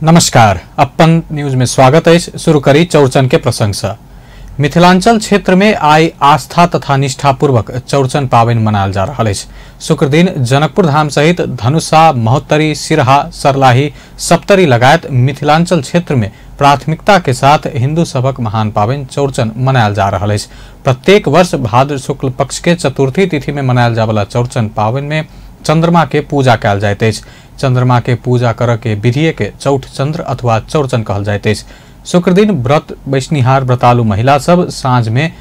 नमस्कार, अपन न्यूज में स्वागत है। शुरू करी चौरचन के प्रसंग से। मिथिलांचल क्षेत्र में आई आस्था तथा निष्ठापूर्वक चौरचन पावन मनायल जा रहा है। शुक्र दिन जनकपुर धाम सहित धनुषा, महोत्तरी, सिरहा, सरलाही, सप्तरी लगायत मिथिलांचल क्षेत्र में प्राथमिकता के साथ हिंदू सबक महान पावन चौरचन मनायल जा रहा है। प्रत्येक वर्ष भाद्र शुक्ल पक्ष के चतुर्थी तिथि में मनायल जावला चौरचन पावन में चंद्रमा के पूजा कयल जाइत अछि। चंद्रमा के पूजा करऽ के विधिये के चौठ चंद्र अथवा चौरचन कहल जाइत अछि। शुक्र दिन व्रत बैसनिहार व्रतालु महिला सब साँझ में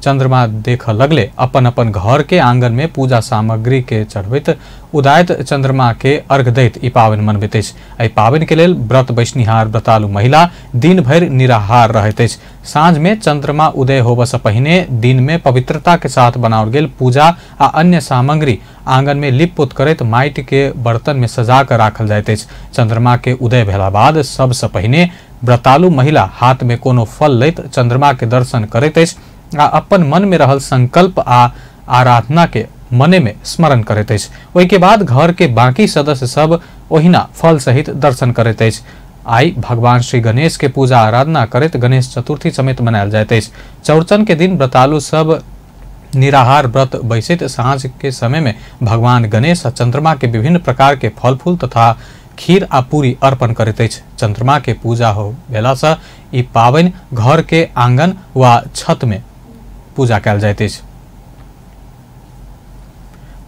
चंद्रमा देख लगले अपन अपन घर के आंगन में पूजा सामग्री के चढ़बैत उदायत चंद्रमा के अर्घ दैत ई पावन मनबैत अछि। एहि पावन के लेल व्रत बैसनिहार व्रतालु महिला दिन भरि निराहार रहैत अछि। साँझ में चंद्रमा उदय होबऽ से पहिने दिन में पवित्रता के साथ बनाओल गेल पूजा आ अन्य सामग्री आंगन में लिप पोत करैत माटि के बर्तन में सजा कर राखल जाइत अछि। चंद्रमा के उदय भेला बाद सबसे पहिने व्रतालु महिला हाथ में कोनो फल लैत चंद्रमा के दर्शन करैत अछि आ अपन मन में रहल संकल्प आ आराधना के मने में स्मरण करैत अछि। ओहि के बाद घर के बाकी सदस्य सब ओहिना फल सहित दर्शन करैत अछि। आई भगवान श्री गणेश के पूजा आराधना करैत गणेश चतुर्थी समेत मनायल जाइत अछि। चौरचन के दिन व्रतालु सब निराहार व्रत बैसैत साँझ के समय में भगवान गणेश आ चंद्रमा के विभिन्न प्रकार के फल फूल तथा खीर आ पूरी अर्पण करैत अछि। चंद्रमा के पूजा हो भेला से ई पावन घर के आंगन वा छत में पूजा कयल जाइत अछि।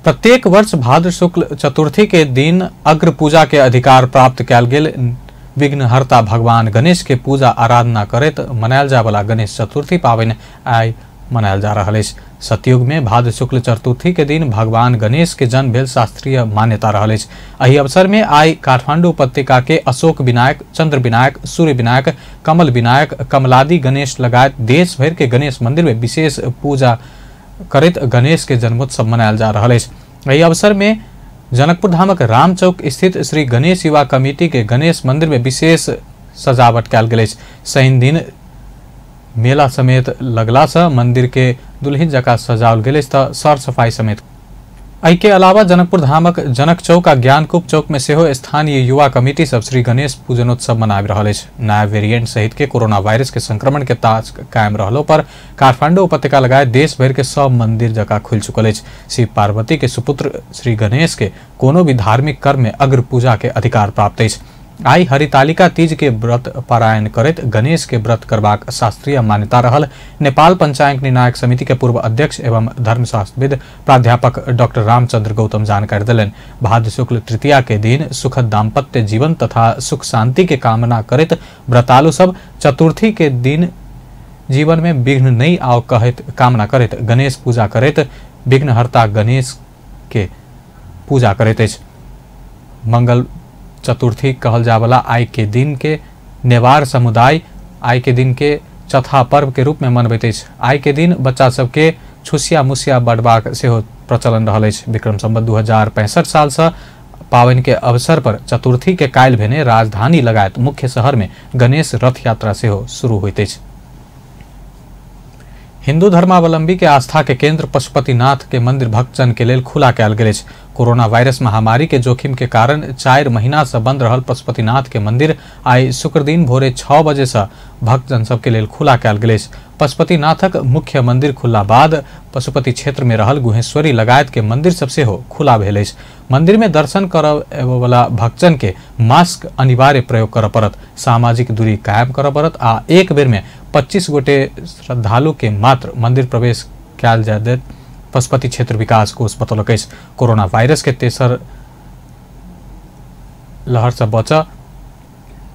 प्रत्येक वर्ष भाद्र शुक्ल चतुर्थी के दिन अग्र पूजा के अधिकार प्राप्त कयल गेल विघ्नहर्ता भगवान गणेश के पूजा आराधना करैत मनायल जायवला गणेश चतुर्थी पावन आइ मनायल जा रहा अछि। सतयुग में भाद्र शुक्ल चतुर्थी के दिन भगवान गणेश के जन्म भेल शास्त्रीय मान्यता रहल अछि। एहि अवसर में आई काठमांडू उपत्यका के अशोक विनायक, चंद्र विनायक, सूर्य विनायक, कमल विनायक, कमलादि गणेश लगायत देश भर के गणेश मंदिर में विशेष पूजा करैत गणेश के जन्मोत्सव मनायल जा रहा अछि। एहि अवसर में जनकपुर धामक रामचौक स्थित श्री गणेश युवा कमेटी के गणेश मंदिर में विशेष सजावट कयल गेल अछि। शनि दिन मेला समेत लगला से मंदिर के दुल्हिन जकाँ सजाओल गेल अछि तऽ सर सफाई समेत। एहि के अलावा जनकपुर धामक जनक चौक आ ज्ञानकूप चौक में सेहो स्थानीय युवा कमेटी सब श्री गणेश पूजनोत्सव मनाबि रहल अछि। नया वेरिएंट सहित के कोरोना वायरस के संक्रमण के ताज कायम रहलो पर काठमांडू उपत्यका लगायत देश भरि के सब मंदिर जकाँ खुलि चुकल अछि। शिव पार्वती के सुपुत्र श्री गणेश के कोनो भी धार्मिक कर्म में अग्र पूजा के अधिकार प्राप्त अछि। आई हरितालिका तीज के व्रत पारायण करैत गणेश के व्रत करबाक शास्त्रीय मान्यता रहल नेपाल पंचायत निर्णायक समिति के पूर्व अध्यक्ष एवं धर्मशास्त्रविद प्राध्यापक डॉक्टर रामचंद्र गौतम जानकारी देलनि। भाद्र शुक्ल तृतीया के दिन सुखद दाम्पत्य जीवन तथा सुख शांति के कामना करैत व्रतालु सब चतुर्थी के दिन जीवन में विघ्न नहीं आओ कहैत कामना करैत गणेश पूजा करैत विघ्नहर्ता गणेश के पूजा करैत अछि। मंगल चतुर्थी कहल जावला आइ के दिन के नेवार समुदाय आइ के दिन के चौथा पर्व के रूप में मनबैत अछि। आइ के दिन बच्चा सबके छुसिया मुसिया बढ़बाक सेहो प्रचलन रहल अछि। विक्रम संवत 2065 साल से पावन के अवसर पर चतुर्थी के काल्हि भेने राजधानी लगायत मुख्य शहर में गणेश रथ यात्रा सेहो शुरू होइत अछि। हिंदू धर्मावलंबी के आस्था के केंद्र पशुपतिनाथ के मंदिर भक्तजन के लेल खुला कयल गेल अछि। कोरोना वायरस महामारी के जोखिम के कारण 4 महीना से बंद रहल पशुपतिनाथ के मंदिर आई शुक्र दिन भोरे 6 बजे से भक्तजन सबके लेल खुला कयल गेल अछि। पशुपतिनाथक मुख्य मंदिर खुलला बाद पशुपति क्षेत्र में रहल गुहेश्वरी लगायत के मंदिर सब सेहो खुला भेल अछि। मंदिर में दर्शन करऽ वाला भक्तजन के मास्क अनिवार्य प्रयोग करऽ पड़त, सामाजिक दूरी कायम करऽ पड़त आ एक बेर में 25 गोटे श्रद्धालु के मात्र मंदिर प्रवेश कयल जाय देत पशुपति क्षेत्र विकास कोष बतौलक अछि। कोरोना वायरस के तेसर लहर से बचऽ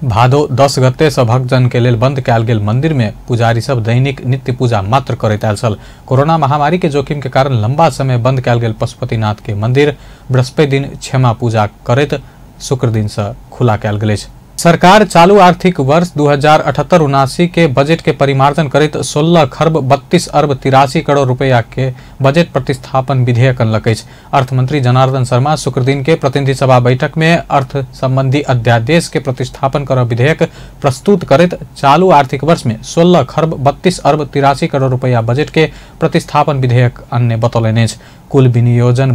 भादो 10 गते से भक्तजन के लेल बंद कयल गेल मंदिर में पुजारी सब दैनिक नित्य पूजा मात्र करैत आयल छल। कोरोना महामारी के जोखिम के कारण लंबा समय बंद कयल गेल पशुपतिनाथ के मंदिर बृहस्पति दिन क्षमा पूजा करैत शुक्र दिन से खुला कयल गेल अछि। सरकार चालू आर्थिक वर्ष 2078-79 के बजट के परिमार्जन करैत 16 खरब 32 अरब 83 करोड़ रुपया के बजट प्रतिस्थापन विधेयक अनलक अछि। अर्थमंत्री जनार्दन शर्मा शुक्र दिन के प्रतिनिधि सभा बैठक में अर्थ संबंधी अध्यादेश के प्रतिस्थापन कर विधेयक प्रस्तुत करैत चालू आर्थिक वर्ष में 16 खरब 32 अरब 83 करोड़ रुपया बजट के प्रतिस्थापन विधेयक अन्य बतौलनि अछि। कुल विनियोजन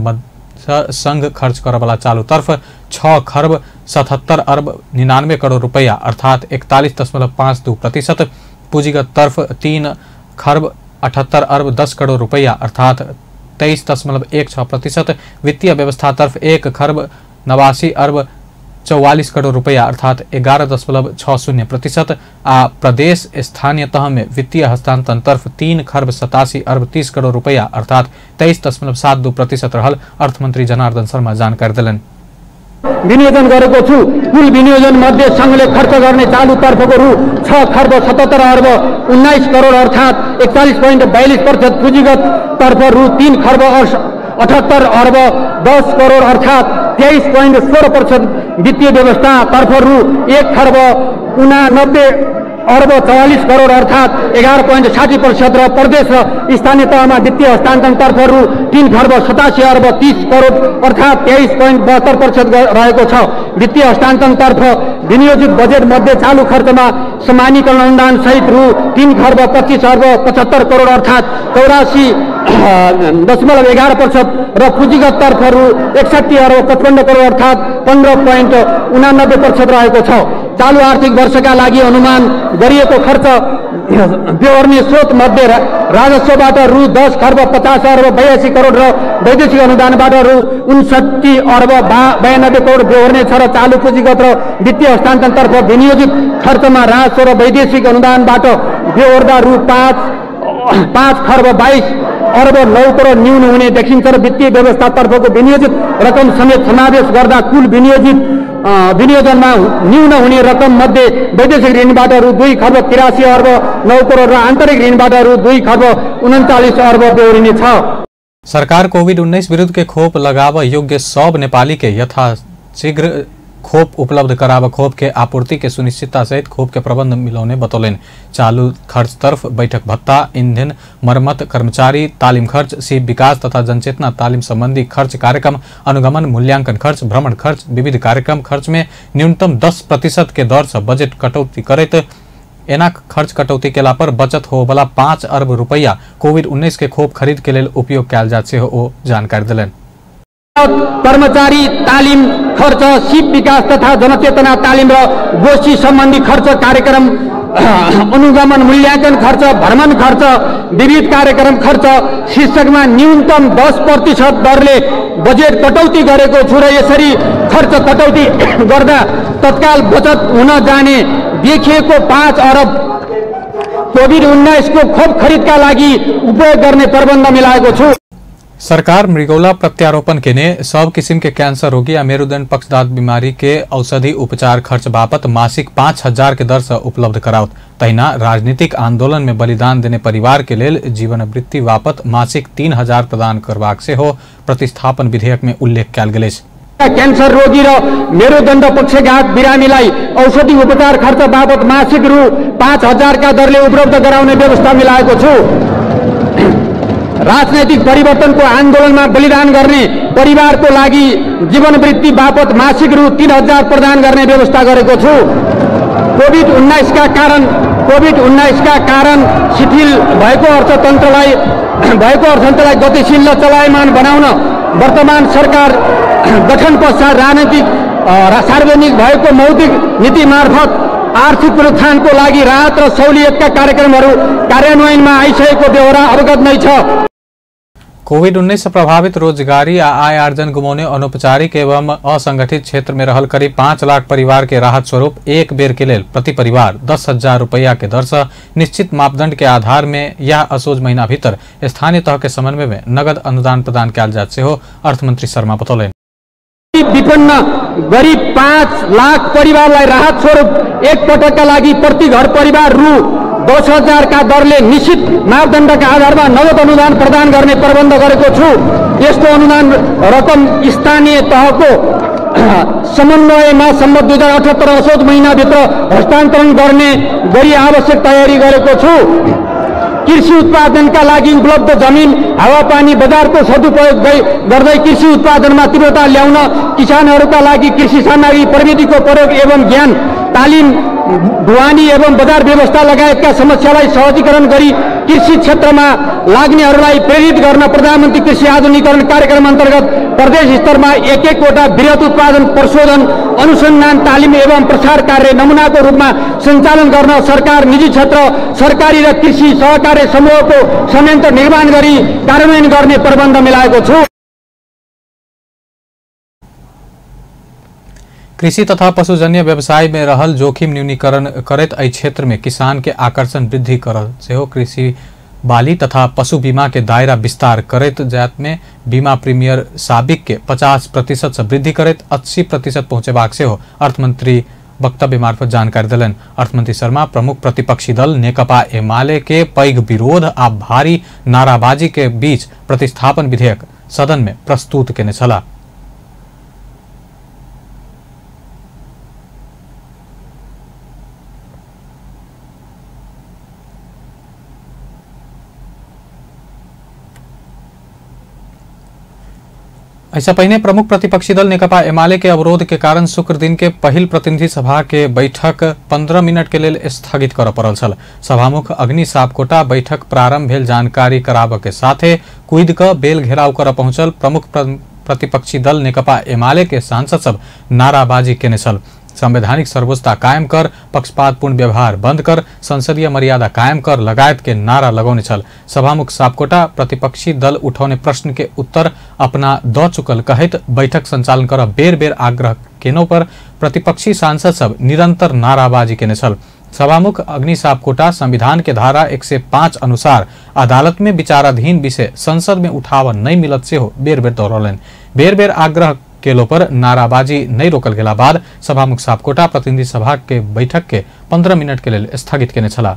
संघ खर्च करबला चालू तर्फ 6 खरब 77 अरब 99 करोड़ रुपैया अर्थात 41.52%, पूंजीगत तर्फ 3 खरब 78 अरब 10 करोड़ रुपैया अर्थात 23.16%, वित्तीय व्यवस्था तर्फ 1 खरब 89 अरब 44 करोड़ रुपैया अर्थात 11.60% आ प्रदेश स्थानीय तह में वित्तीय हस्तांतरण तर्फ 3 खरब 87 अरब 30 करोड़ रुपैया अर्थात 23.72% रहल अर्थमंत्री जनार्दन शर्मा जानकारी देलनि। विनियोजन गरेको छु। कुल विनियोजन मध्ये संघले खर्च गर्ने चालु तर्फको रु 6 खर्ब 77 अर्ब 19 करोड अर्थात 41.42%, पुँजीगत तर्फ रु 3 खर्ब 78 अर्ब 10 करोड अर्थात 23.16%, वित्तीय व्यवस्था तर्फ रु 1 खर्ब 89 अर्ब 44 करोड अर्थात 11.60% र प्रदेश र स्थानीय तहमा वित्तीय हस्तान्तरण तर्फ रु 3 खर्ब 87 अर्ब 30 करोड अर्थात 23.72% रहेको छ। वित्तीय हस्तान्तरण तर्फ विनियोजित बजेट मध्ये चालु खर्चमा समानीकरण अनुदान सहित रु 3 खर्ब 25 अर्ब 75 करोड अर्थात 84.11% र पुँजीगत तर्फ रु 61 अर्ब 55 करोड अर्थात 15.89% रहेको छ। चालु आर्थिक वर्षका लागि अनुमान गरिएको खर्च बेहोर्ने स्रोत मध्ये राजस्वबाट रु 10 खर्ब 50 अर्ब 82 करोड र वैदेशिक अनुदानबाट रु 59 अर्ब 92 करोड बेहोर्ने छ र चालु पुँजीगत र वित्तीय हस्तान्तरणतर्फ विनियोजित खर्चमा राजस्व र वैदेशिक अनुदानबाट बेहोर्दा रु 5 खर्ब 22 अर्ब 9 करोड न्यून हुने देखिन्छ र वित्तीय व्यवस्थातर्फको विनियोजित रकम समेत समावेश गर्दा कुल विनियोजनमा न्यून हुने रकम मध्ये वैदेशिक ऋणबाट रु 2 खर्ब 83 अर्ब 9 करोड र आन्तरिक ऋणबाट रु 2 खर्ब 39 अर्ब बेहोरिने छ। सरकार कोविड-19 विरुद्ध के खोप लगाव योग्य सब नेपाली के यथाशीघ्र खोप उपलब्ध कराव खोप के आपूर्ति के सुनिश्चितता सहित खोप के प्रबंध मिलौने बतौलनि। चालू खर्च तर्फ बैठक भत्ता, ईंधन मरम्मत, कर्मचारी तालिम खर्च, सीप विकास तथा जनचेतना तालिम संबंधी खर्च, कार्यक्रम अनुगमन मूल्यांकन खर्च, भ्रमण खर्च, विविध कार्यक्रम खर्च में न्यूनतम 10% के दर से बजट कटौती करैत एना खर्च कटौती केला पर बचत होबला 5 अर्ब रुपैया कोविड-19 के खोप खरीद के लेल उपयोग कयल जात सेहो ओ जानकारी देलनि। कर्मचारी तालिम खर्च, सिप विकास तथा जनचेतना तालिम र गोष्ठी सम्बन्धी खर्च, कार्यक्रम अनुगमन मूल्याङ्कन खर्च, भ्रमण खर्च, विविध कार्यक्रम खर्च शीर्षकमा न्यूनतम 10% दरले बजेट कटौती गरेको छु र यसरी खर्च कटौती गर्दा तत्काल बचत हुन जाने देखिएको 5 अरब कोभिड-19 को खोप खरिदका लागि उपयोग गर्ने प्रबन्ध मिलाएको छु। सरकार मृगौला प्रत्यारोपण के ने सब किसिम के कैंसर रोगी या मेरुदंड पक्षदात बीमारी के औषधि उपचार खर्च बापत मासिक 5,000 के दर से उपलब्ध कराओत। तहिना राजनीतिक आंदोलन में बलिदान देने परिवार के लेल जीवनवृत्ति बापत मासिक 3,000 प्रदान करबाक सेहो प्रतिस्थापन विधेयक में उल्लेख कयल गेल अछि। क्यान्सर रोगी र मेरुदण्ड पक्षघात बिरामीलाई औषधि उपचार खर्च बापत मासिक रु 5,000 का दरले उपलब्ध गराउने व्यवस्था मिलाएको छु। राजनैतिक परिवर्तनको आन्दोलनमा बलिदान गर्ने परिवारको लागि जीवनवृत्ति बापत मासिक रु 3,000 प्रदान गर्ने व्यवस्था गरेको छु। कोभिड-19 का कारण शिथिल भएको अर्थतन्त्रलाई गतिशील र चलायमान बनाउन वर्तमान सरकार गठन पश्चात राजनीतिक सार्वजनिक भएको मौद्रिक नीति मार्फत आर्थिक पुनरुत्थानको लागि राहत र सहुलियतका कार्यक्रमहरू कार्यान्वयनमा आइसकेको बेहोरा अवगत नै छ। कोविड-19 से प्रभावित रोजगारी आ आय आर्जन गुमौने अनौपचारिक एवं असंगठित क्षेत्र में रहल करीब 5 लाख परिवार के राहत स्वरूप एक बेर के लेल प्रति परिवार 10,000 रुपया के दर से निश्चित मापदंड के आधार में यह असोज महीना भीतर स्थानीय तह के समन्वय में नगद अनुदान प्रदान कयल जात सेहो अर्थमंत्री शर्मा बतौलनि। विपन्न गरीब 5 लाख परिवारलाई राहत स्वरूप एक पटकका लागि प्रति घर परिवार रु 10,000 का दरले निश्चित मापदण्डका आधारमा नगद अनुदान प्रदान गर्ने प्रबन्ध गरेको छु। यस्तो अनुदान रकम स्थानीय तहको समन्वयमा सम्मत 2078 असोज महिनाभित्र हस्तान्तरण गर्ने गरी आवश्यक तयारी गरेको छु। कृषि उत्पादनका लागि उपलब्ध जमिन, हावापानी, बजारको सदुपयोग गर्दै कृषि उत्पादनमा तीव्रता ल्याउन किसानहरूका लागि कृषि सामग्री प्रविधिको प्रयोग एवं ज्ञान, तालिम, ढुवानी एवं बजार व्यवस्था लगायतका समस्यालाई सहजीकरण गरी कृषि क्षेत्रमा लाग्नेहरूलाई प्रेरित गर्न प्रधानमन्त्री कृषि आधुनिकीकरण कार्यक्रम अन्तर्गत प्रदेश स्तरमा एक एकवटा वृहत उत्पादन प्रशोधन अनुसन्धान तालिम एवं प्रसार कार्य नमुनाको रूपमा सञ्चालन गर्न सरकार, निजी क्षेत्र, सरकारी र कृषि सहकार्य समूहको संयन्त्र निर्माण गरी कार्यान्वयन गर्ने प्रबन्ध मिलाएको छु। कृषि तथा पशुजन्य व्यवसाय में रहल जोखिम न्यूनीकरण करैत एहि क्षेत्र में किसान के आकर्षण वृद्धि करल सेहो कृषि बाली तथा पशु बीमा के दायरा विस्तार करैत जात में बीमा प्रीमियर साबिक के 50% से वृद्धि करैत 80% पहुंचेबाक सेहो अर्थमंत्री वक्तव्य मार्फत जानकारी देलनि। अर्थमंत्री शर्मा प्रमुख प्रतिपक्षी दल नेकपा एमाले के पैघ विरोध आ भारी नाराबाजी के बीच प्रतिस्थापन विधेयक सदन में प्रस्तुत केने छलाह। ऐसा पहिने प्रमुख प्रतिपक्षी दल नेकपा एमाले के अवरोध के कारण शुक्र दिन के पहिल प्रतिनिधि सभा के बैठक 15 मिनट के लेल स्थगित करऽ पड़ल छल। सभामुख अग्नि सापकोटा बैठक प्रारंभ भेल जानकारी कराबऽ के साथे कूदि कऽ बेल घेराव करऽ पहुंचल प्रमुख प्रतिपक्षी दल नेकपा एमाले के सांसद सब नाराबाजी केने छल। संवैधानिक सर्वोच्चता कायम कर, पक्षपातपूर्ण व्यवहार बंद कर, संसदीय मर्यादा कायम कर लगायत के नारा लगौने छल। सभामुख सापकोटा प्रतिपक्षी दल उठौने प्रश्न के उत्तर अपना द चुकल कहैत बैठक संचालन कर बेर बेर आग्रह केनो पर प्रतिपक्षी सांसद सब निरंतर नाराबाजी केने छल। सभामुख अग्नि सापकोटा संविधान के धारा 105 अनुसार अदालत में विचाराधीन विषय संसद में उठाव नहीं मिलत सेहो बेर बेर दोहरौलनि। बेर बेर आग्रह केलो पर नाराबाजी नहीं रोकल गेला बाद सभामुख सापकोटा प्रतिनिधि सभा के बैठक के 15 मिनट के लेल स्थगित केने छला।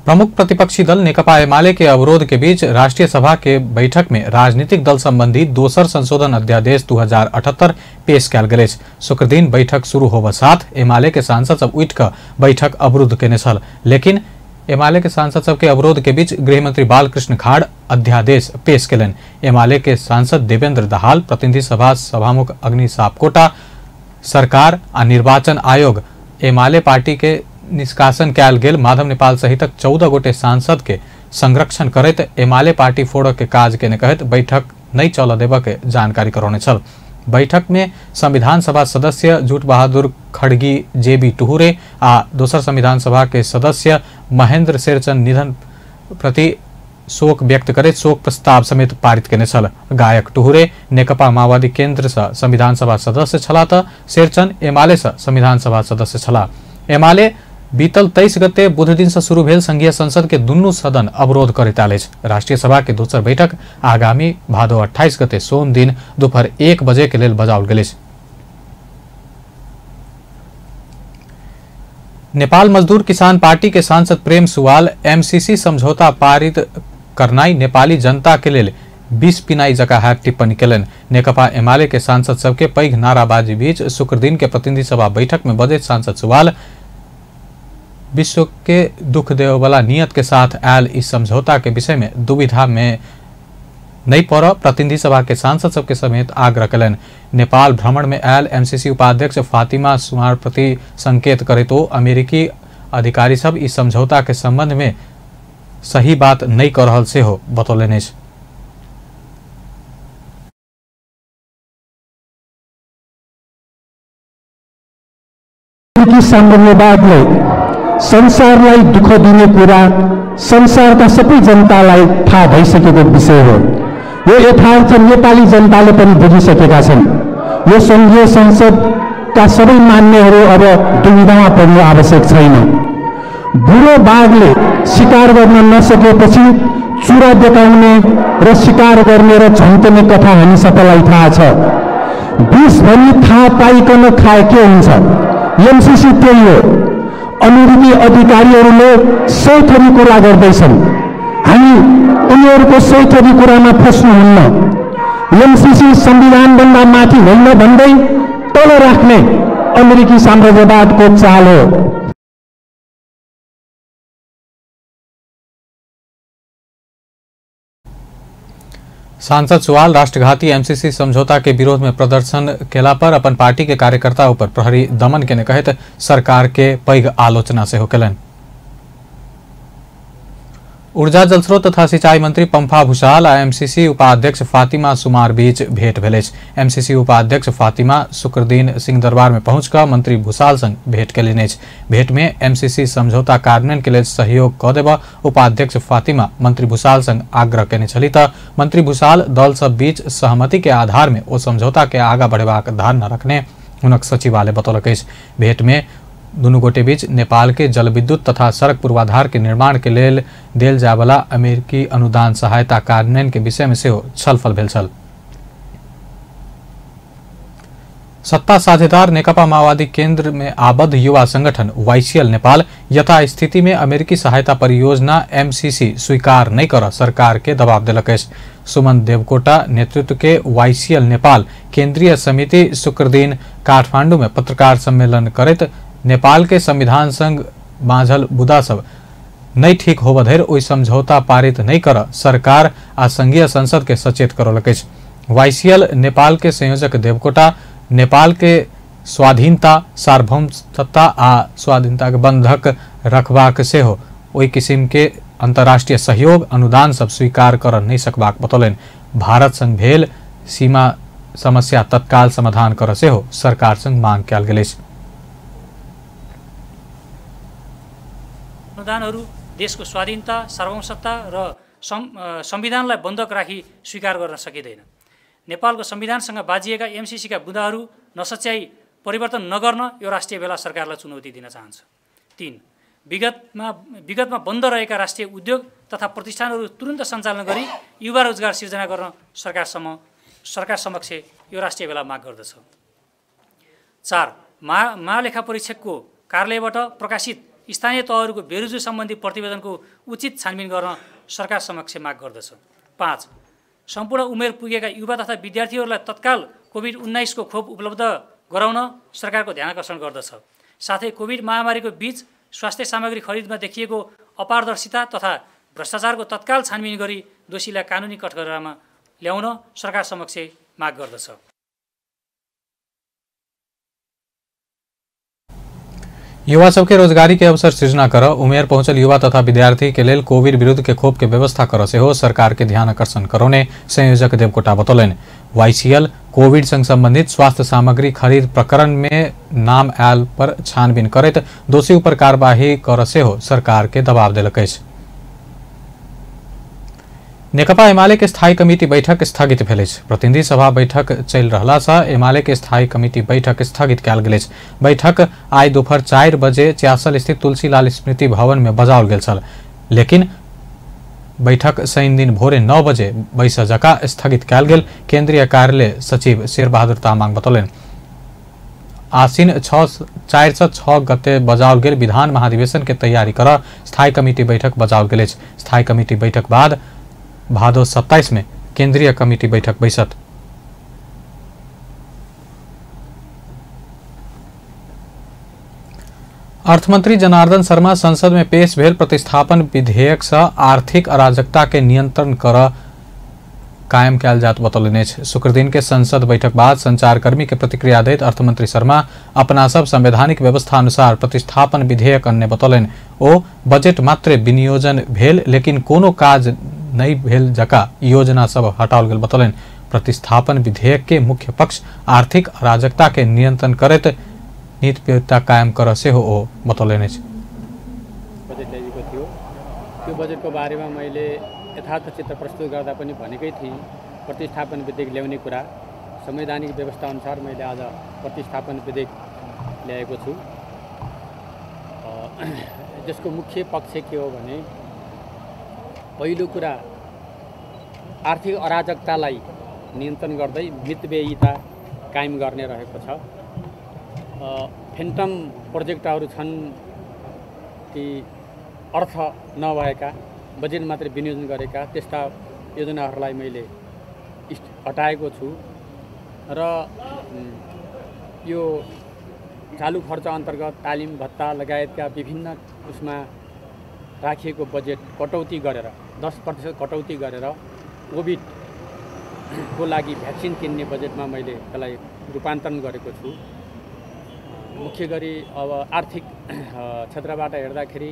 प्रमुख प्रतिपक्षी दल नेकपा एमाले के अवरोध के बीच राष्ट्रीय सभा के बैठक में राजनीतिक दल संबंधी दोसर संशोधन अध्यादेश 2078 पेश कयल गेल अछि। शुक्रदिन बैठक शुरू होबऽ साथ एमाले के सांसद सब उठि कऽ बैठक अवरुद्ध केने छल, लेकिन एमाले के सांसद सबके अवरोध के बीच गृहमंत्री बालकृष्ण खाड़ अध्यादेश पेश केलनि। एमाले के सांसद देवेंद्र दहाल प्रतिनिधि सभा सभामुख अग्नि सापकोटा सरकार आ निर्वाचन आयोग एमाले पार्टी के निष्कासन कयल गेल माधव नेपाल सहितक 14 गोटे सांसद के संरक्षण करैत एमाले पार्टी फोड़ऽ के काज केने कहैत बैठक नहीं चलऽ देबऽ के जानकारी करौने छल। बैठक में संविधान सभा सदस्य जूट बहादुर खड़गी, जेबी टुहुरे आ दोसर संविधान सभा के सदस्य महेंद्र शेरचन निधन प्रति शोक व्यक्त करैत शोक प्रस्ताव समेत पारित केने छल। गायक टुहुरे नेकपा माओवादी केंद्र से संविधान सभा सदस्य छलाह त शेरचन एमाले से संविधान सभा सदस्य छलाह। एमाले बीतल 23 गते बुध दिन से शुरू भेल संघीय संसद के दुनू सदन अवरोध करैत आयल अछि। राष्ट्रीय सभा के दोसर बैठक आगामी भादो 28 गते सोम दिन दोपहर 1 बजे के लेल बजाओल गेल अछि। नेपाल मजदूर किसान पार्टी के सांसद प्रेम सुवाल एमसीसी समझौता पारित करनाई नेपाली जनता के लेल विष पिनाई जका हैत टिप्पणी केलनि। नेकपा एमाले के सांसद सबके पैघ नाराबाजी बीच शुक्र दिन के प्रतिनिधि सभा बैठक में बजैत सांसद सुवाल विश्व के दुख देववाला नियत के साथ आयल इस समझौता के विषय में दुविधा में नहीं पड़ प्रतिनिधि सभा के सांसद सबके समेत आग्रह कयलनि। नेपाल भ्रमण में आयल एमसीसी उपाध्यक्ष फातिमा सुमार प्रति संकेत करैत ओ अमेरिकी अधिकारी सब इस समझौता के संबंध में सही बात नहीं कर रहल सेहो बतौलनि अछि। साम्राज्यवादले संसारलाई दुःख दिने कुरा संसारका सबै जनतालाई थाहा भइसकेको विषय हो। यो यथार्थ नेपाली जनताले पनि बुझिसकेका छन्। यो सङ्घीय संसदका सबै मान्नेहरू अब दुविधामा पर्नु आवश्यक छैन। बुढो बाघले शिकार गर्न नसकेपछि चुरा देखाउने र शिकार गर्ने र झन्कने कथा हामी सबैलाई थाहा छ। विष भनी थाहा पाइकन खाए के हुन्छ? एमसीसी त्यही हो। अमेरिकी अधिकारीहरूले 100 थरी कुरा गर्दैछन्, हामी उनीहरूको 100 थरी कुरामा फस्नुहुन्न। एमसीसी संविधानभन्दा माथि होइन भन्दै तल राख्ने अमेरिकी साम्राज्यवादको चाल हो। सांसद सुवाल राष्ट्रघाती एमसीसी समझौता के विरोध में प्रदर्शन केला पर अपन पार्टी के कार्यकर्ता ऊपर प्रहरी दमन केने कहैत सरकार के पैघ आलोचना सेहो केलनि। ऊर्जा जलस्रोत तथा सिंचाई मंत्री पंफा भूषाल आ एमसीसी उपाध्यक्ष फातिमा सुमार बीच भेंट भेल अछि। एमसीसी उपाध्यक्ष फातिमा शुक्रदिन सिंहदरबार में पहुंच कऽ मंत्री भूषाल संग भेंट केलनि अछि। भेंट में एमसीसी समझौता कार्यान्वयन के लेल सहयोग कऽ देबऽ उपाध्यक्ष फातिमा मंत्री भूषाल संग आग्रह केने छली तऽ मंत्री भूषाल दल सब बीच सहमति के आधार में ओ समझौता के आगा बढ़ेबाक धारणा रखने हुनक सचिवालय बतौलक अछि। भेंट में दुनू गोटे बीच नेपाल के जलविद्युत तथा सड़क पूर्वाधार के निर्माण के लेल देल जायवला अमेरिकी अनुदान सहायता कार्यान्वयन के विषय में सेहो छलफल भेल छल। सत्ता साझेदार नेकपा माओवादी केंद्र में आबद्ध युवा संगठन वाईसीएल नेपाल यथास्थिति में अमेरिकी सहायता परियोजना एमसीसी स्वीकार नहीं कर सरकार के दबाव देलक अछि। सुमन देवकोटा नेतृत्व के वाईसीएल नेपाल केंद्रीय समिति शुक्रदिन काठमांडू में पत्रकार सम्मेलन करैत नेपाल के संविधान संग बाझल बुदा सब नहीं ठीक होब धरि ओहि समझौता पारित नहीं कर सरकार आ संघीय संसद के सचेत करौलक अछि। वाईसीएल नेपाल के संयोजक देवकोटा नेपाल के स्वाधीनता, सार्वभौम सत्ता आ स्वाधीनता के बंधक रखबाक सेहो ओहि किसिम के अंतर्राष्ट्रीय सहयोग अनुदान सब स्वीकार कर नहीं सकबाक बतौलनि। भारत संग भेल सीमा समस्या तत्काल समाधान कर सेहो सरकार संग मांग कयल गेल अछि। अनुदानहरू देशको स्वाधीनता, सार्वभौमसत्ता र संविधानलाई बन्धक राखी स्वीकार गर्न सकिँदैन। नेपालको संविधानसँग बाजिएका एमसीसीका बुँदाहरू नसच्याई परिवर्तन नगर्न यो राष्ट्रिय भेला सरकारलाई चुनौती दिन चाहन्छ। 3 विगतमा बन्द रहेका राष्ट्रिय उद्योग तथा प्रतिष्ठानहरू तुरन्त सञ्चालन गरी युवा रोजगार सिर्जना गर्न सरकार समक्ष यो राष्ट्रिय भेला माग गर्दछ। 4 महालेखा परीक्षकको कार्यालयबाट प्रकाशित स्थानीय तहहरूको बेरुजु सम्बन्धी प्रतिवेदनको उचित छानबिन गर्न सरकार समक्ष माग गर्दछ। 5 सम्पूर्ण उमेर पुगेका युवा तथा विद्यार्थीहरूलाई तत्काल कोभिड-19 को खोप उपलब्ध गराउन सरकारको ध्यानाकर्षण गर्दछ। साथै कोभिड महामारीको बीच स्वास्थ्य सामग्री खरिदमा देखिएको अपारदर्शिता तथा भ्रष्टाचारको तत्काल छानबिन गरी दोषीलाई कानुनी कठघरामा ल्याउन सरकार समक्ष माग गर्दछ। युवा सबके रोजगारी के अवसर सृजना कर उमेर पहुंचल युवा तथा विद्यार्थी के लेल कोविड विरुद्ध के खोप के व्यवस्था कर सेहो सरकार के ध्यान आकर्षण करौने संयोजक देवकोटा बतौलनि। वाईसीएल कोविड संग संबंधित स्वास्थ्य सामग्री खरीद प्रकरण में नाम आयल पर छानबीन करैत दोषी ऊपर कार्यवाही कर सेहो सरकार के दबाव देलक अछि। नेकपा एमाले के स्थायी कमिटी बैठक स्थगित भेल अछि। प्रतिनिधि सभा बैठक चलि रहला सँ एमाले के स्थायी कमिटी बैठक स्थगित कयल गेल अछि। बैठक आइ दोपहर 4 बजे च्यासल स्थित तुलसीलाल स्मृति भवन में बजाओल गेल छल, लेकिन बैठक शनि दिन भोरे 9 बजे बैस जका स्थगित कयल गेल केंद्रीय कार्यालय सचिव शेरबहादुर तामाङ बतौलनि। आसिन 4 से 6 गते बजाओल गेल विधान महाधिवेशन के तैयारी कर स्थायी कमिटी बैठक बजाओल गेल अछि। स्थायी कमिटी बैठक बाद भादो 27 में केंद्रीय कमिटी बैठक बैसत। अर्थमंत्री जनार्दन शर्मा संसद में पेश भेल प्रतिस्थापन विधेयक से आर्थिक अराजकता के नियंत्रण कर कायम कयल जात बतौलनि अछि। शुक्रदिन के संसद बैठक बाद संचारकर्मी के प्रतिक्रिया दैत अर्थमंत्री शर्मा अपना सब संवैधानिक व्यवस्था अनुसार प्रतिस्थापन विधेयक अन्य बतौलनि। ओ बजट मात्र विनियोजन भेल लेकिन कोनो काज नहीं भेल जका योजना सब हटाओल गेल बतौलनि। प्रतिस्थापन विधेयक के मुख्य पक्ष आर्थिक अराजकता के नियंत्रण करैत नीतिपरता कायम कर सेहो ओ बतौलनि अछि। बजेट ल्याइएको थियो, त्यो बजेटको बारेमा मैले यथार्थ चित्र प्रस्तुत गर्दा पनि भनेकै थिएँ। प्रतिस्थापन विधेयक ल्याउने कुरा संवैधानिक व्यवस्था अनुसार मैले आज प्रतिस्थापन विधेयक ल्याएको छु। त्यसको मुख्य पक्ष के हो भने पहिलो कुरा आर्थिक अराजकतालाई नियन्त्रण गर्दै मितव्ययिता कायम गर्ने रहेको छ। फेन्टम प्रोजेक्टहरू छन् ती अर्थ नभएका बजेट मात्र विनियोजन गरेका त्यस्ता योजनाहरूलाई मैले हटाएको छु र यो चालु खर्च अन्तर्गत तालिम भत्ता लगायतका विभिन्न उसमा राखिएको बजेट कटौती गरेर 10% कटौती गरेर कोभिडको लागि भ्याक्सिन किन्ने बजेटमा मैले त्यसलाई रूपान्तरण गरेको छु। मुख्य गरी अब आर्थिक क्षेत्रबाट हेर्दाखेरि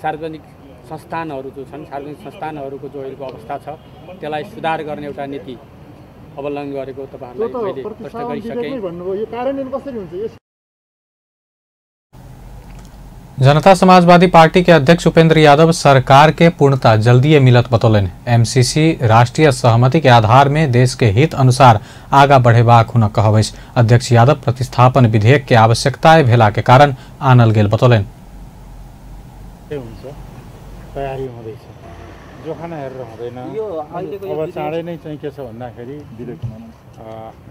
सार्वजनिक संस्थानहरू जो छन्, सार्वजनिक संस्थानहरूको जो अहिलेको अवस्था छ त्यसलाई सुधार गर्ने एउटा नीति अवलम्बन गरेको तपाईहरुलाई मैले स्पष्ट गरिसकेँ। यो कार्यान्वयन कसरी हुन्छ? जनता समाजवादी पार्टी के अध्यक्ष उपेंद्र यादव सरकार के पूर्णता जल्दीय मिलत बतौलनि। एमसीसी राष्ट्रीय सहमति के आधार में देश के हित अनुसार आगा बढ़ेबाक हुनक कहब अछि। अध्यक्ष यादव प्रतिस्थापन विधेयक के आवश्यकता भेला के कारण आनल गेल बतौलनि। तयारी हुँदैछ, जोखाना हेरेर हुँदैन। अब चाँडै नै चाहिँ के छ भन्दाखेरि